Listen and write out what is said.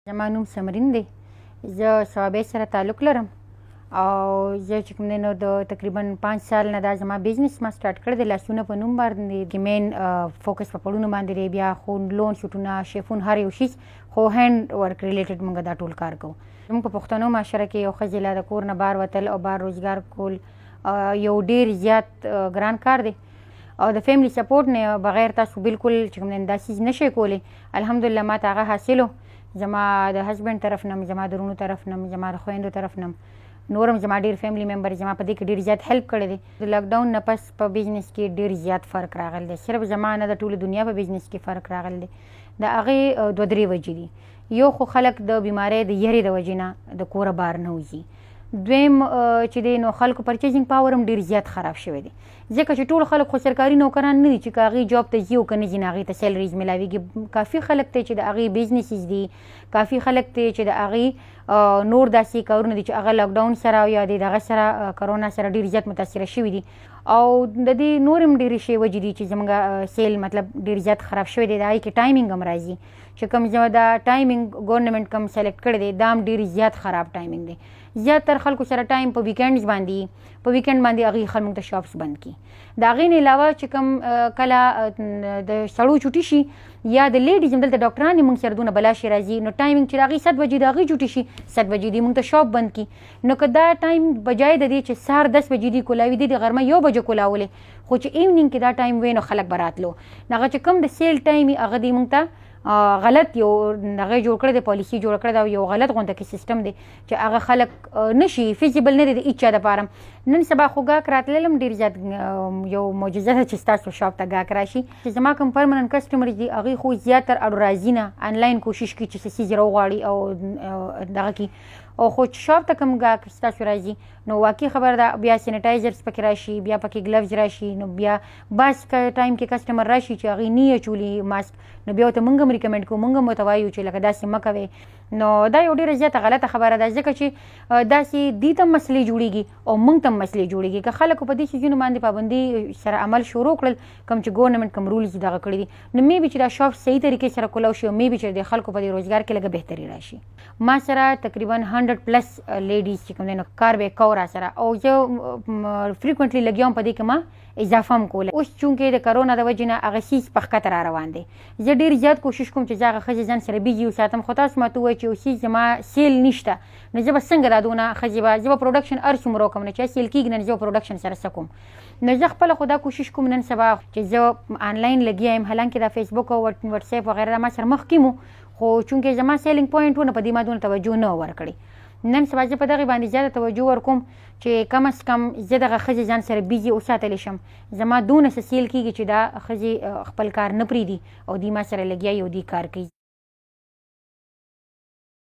زما نوم سمرین دی، زه صوابۍ سره تعلق لرم او زه چې کوم دی نو د تقریبا 5 سال نه دا زما بزنس ما سټارټ کړی دی، لاسونه په نوم باندې کې مین فوکس په پړونو باندې دی، بیا خو لون سوټونه، شیفون، هر یو شیز، خو هینډ ورک ریلیټډ موږ دا ټول کار کوو. زموږ په پښتنو معاشره کې یو ښځې له د کور نه بار وتل او بار روزګار کول یو ډیر زیات ګران کار دی او د فیملی سپورټ نه بغیر تاسو بالکل چې کوم دا څیز نشئ کولی. الحمدلله ما ته هغه حاصل و، زما د هسبند طرف نه، زما د وروڼو طرف نه، زما د خویندو طرف نه، نور هم زما ډیر فیملی ممبر زما په دې کې ډیر زیات هیلپ کړی دی. د لاک ډاون نه پس په بزنس کې ډیر زیات فرق راغلی دی، صرف زما نه د ټوله دنیا په بزنس کې فرق راغلی دی. د هغې دوه درې وجې دي. یو خو خلک د بیمارۍ د یرې د وجې نه د کوره بار نه وځي. دویم چې دی نو خلکو پرچیزینګ پاور هم ډیر زیات خراب شوی دی، ځکه چې ټول خلک خو سرکاري نوکران نه دي چې که هغوی جاب ته ځي او که نه ځي نو هغوی ته سیلریز ملاویږي. کافي خلک دی چې د هغوی بزنسز دي، کافي خلک دی چې د هغوی نور داسې کارونه دي چې هغه لاک ډاون سره یا د دغه سره کرونا سره ډیر زیات متاثره شوي دي. او د دې نور هم ډېرې شی وجې دي چې زموږ سیل مطلب ډیر زیات خراب شوی دی. د هغې کې ټایمینګ هم راځي چې کوم زما دا ټایمینګ ګورنمنټ کوم سلیکټ کړی دی دا هم ډیر زیات خراب ټایمینګ دی. زیات تر خلکو سره ټایم په ویکینډز باندې، په ویکینډ باندې هغوی خلک موږ ته شاپس بند کړي. د هغې نه علاوه چې کوم کله د سړو چوټي شي یا د لیډیز هم دلته ډاکټرانې موږ سره دونه بلا شي راځي، نو ټایمینګ چې د هغې 7 بجې د هغې چوټي شي، 7 بجې دی موږ ته شاپ بند کړي. نو که دا ټایم بجای د دې چې سهار 10 بجې دی کولاوي، دی د غرمه 1 بجه کولاولې، خو چې ایونینګ کې دا ټایم وي نو خلک به راتلو. هغه چې کوم د سیل ټایم وي هغه دی موږ ته غلط یو هغه جوړ کړی دی، پالیسي جوړ کړې ده او یو غلط غونډه کې سیستم دی چې هغه خلک نشي فیزیبل نه دی د هیچا دپاره. نن سبا خو ګاک راتلل هم ډېر زیات یو معجزه ده چې ستاسو شاپ ته ګاک راشي. چې زما کوم پرمننټ کسټمرز دي هغوی خو زیات تر اړو راځي نه، انلاین کوشش کوي چې څه څیز راوغواړي او دغه کړي. او خو چې شاپ ته کوم ګاک ستاسو راځي نو واقعي خبره ده بیا سینیټایزرز پکې راشي، بیا پکې ګلوز راشي. نو بیا بعض ټایم کې کسټمر راشي چې هغوی نه یې اچولي ماسک، نو بیا ورته موږ هم ریکمنډ کوو، موږ هم ورته وایو چې لکه داسې مه کوئ. نو دا یو ډېره زیاته غلطه خبره ده، ځکه چې داسې دوی ته هم مسلې جوړېږي او موږ ته هم مسلې جوړېږي. که خلکو په دې څیزونو باندې پابندي سره عمل شروع کړل، کوم چې ګورنمنټ کوم رولز دغه کړي دي، نو مې بي چې دا شاپ صحیح طریقې سره کولاو شي او مې بي چې د خلکو په دې روزګار کې لږه بهتري راشي. ما سره تقریبا 100 پلس لیډیز چې کوم دی نو کار به یې کوو راسره، او زه فریکوینټلي لګیا وم په دې کې ما اضافه هم کوله. اوس چونکې د کرونا د وجې نه هغه څیز په ښکته را روان دی، زه ډېر زیات کوشش کوم چې زه هغه ښځې ځان سره بیزي وساتم. خو تاسو ماته ووایئ چې یو څیز زما سیل نشته نو زه به څنګه دا دونه ښځې به زه به پروډکشن هر څومره وکړم، نو چې سیل کېږي نه زه به پروډکشن سره څه کوم. نو زه خپله خو دا کوشش کوم نن سبا چې زه آنلاین لګیا یم، حالانکه دا فیسبوک او واتساپ وغیره دا ما سره مخکې مو، خو چونکې زما سیلینګ پوینټ و نو په دې ما دونه توجه نه ورکړې. نن سبا زه په دغې باندې زیاته توجه ورکوم چې کم از کم زه دغه ښځې ځان سره بیزي وساتلی شم. زما دونه څه سیل کېږي چې دا ښځې خپل کار نه پرېږدي او دوی ما سره لګیا وي او دوی کار کوي.